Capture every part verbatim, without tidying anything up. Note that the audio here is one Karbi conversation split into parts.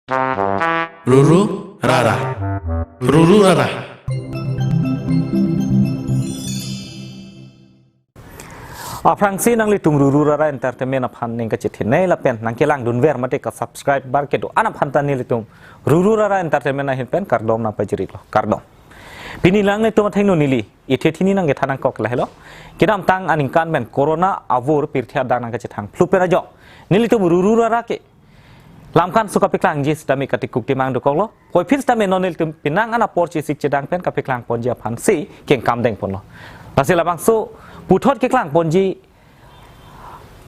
Ruru Rara. Ruru Rara. Aphrangsi nanglitum Ruru Rara Entertainment aphan ning kachethin nei lapen nangkelangdunver mate ka subscribe bar kedo-an aphan ta nelitum Ruru Rara Entertainment ahin pen kardom nangpajir-iklo, kardom. Pini nanglitum athengno neli ithe thini nangkethan nangkok lahelo. Kedamtang aningkan pen corona avur pirthe adak nangkachethang phlu pen ajok nelitum Ruru Rara ke lam kanso kapeklangji sitame katikuk timang dokoklo. Puvoiphit sitame non nelitum penang an apor chesik chedang pen kapeklang ponji aphansi kengkam dengponlo. Lasi labangso puthot keklang ponji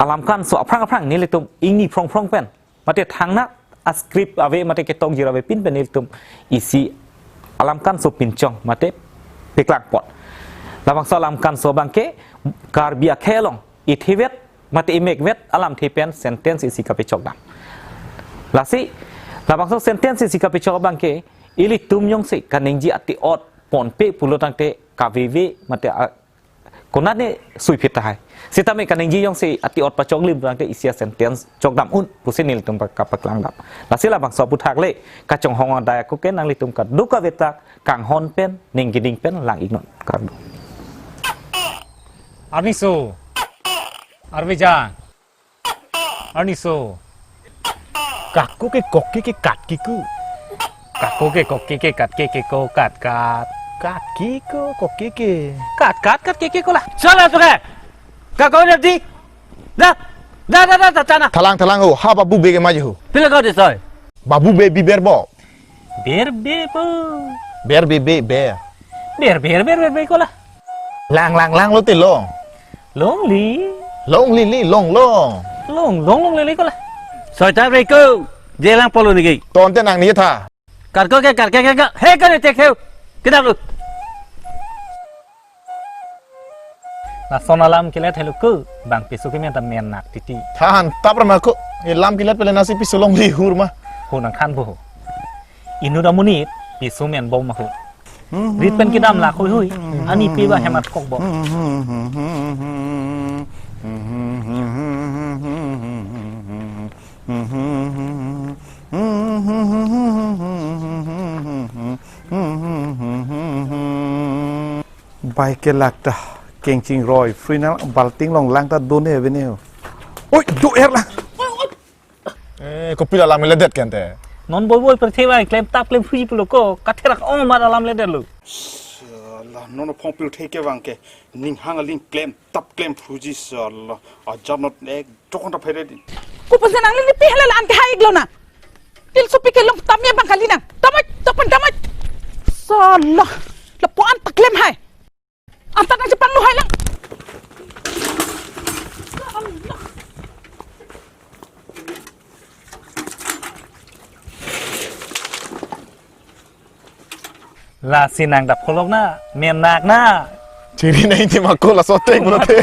alam kanso aphrang aphrang nelitum ingni phrong phrong pen mate thangnat a-script ave mate ketokjir avepin pen nelitum isi alam kanso pinchong mate peklangpon. Labangso alam kanso abangke Karbi akhei along ithevet mate imekvet alamthe pen sentence isi kapechokdam. Lasi labangso sentence isi kapechok abangke ilitum jongsi kaningje ati-ot ponpe pulo tangte kaveve mate a-, konatne suiphit tahai. Sitame kaningje jongsi ati-ot pachoklim tangte isi a-sentence chokdam un pusi nelitum pa-, kapaklangdam. Lasi labangso aphuthak le kachonghong adai ako ke nanglitum kadokave ta kanghon pen ning keding pen lang-iknon, kardom. Arniso. Arveja. Arniso. Kako ke kokke ke katke ko. Kako ke kokke ke katke ke ko, kat kat. Katke ko kokke ke. Kat kat katke ke ko la. Sala to ke. Kako ne di. Da. Da da da da tana. Thalang thalang ho, ha Babu Bey ke maju ho. Pila kau de soi. Babu Bey biber bo. Ber be po. Ber be be ber. Ber ber ber ber be ko la. Lang lang lang lote long. Long li. Long li li long long. Long long long li li ko la. Soi ta re ko. Je lang polo nigi. Tonte nangni tha. Karko ke karke ke ke. He kare tek he. Kedap lo. Lason alam kelet helo ke, bang piso kemen ta menak titi. Than tap rama ko, e lam kelet pele nasi piso long lihur ma. Ho nangthan bo ho. Inut amonit piso men bom ma ho. Rit pen kedam lak hui hui. Ani pe ba hemat kok bo. Bai ke lak ta kengching roi, free na balting long lang ta done avenue. Oi, do er lang. Eh, kopi alam ledet kente. Non boi boi pertheba klem tap klem phuji pulo ko, katherak ong mar alam ledet lo. Sala, non phong pil theke bang ke, ning hang aling klem tap klem phuji sala. Ajab not ek jokon ta phere din. Kupon senang lili pi hala an ke hai iglo na. Til supi ke long tamya bang kali nang. Tamai, tapan tamai. Sala. Lapu an ta klem hai. Anta nang jepang lo hai lang. Lasi nang dap kolok na, menak na. Chiri na ini mako laso teng lo te.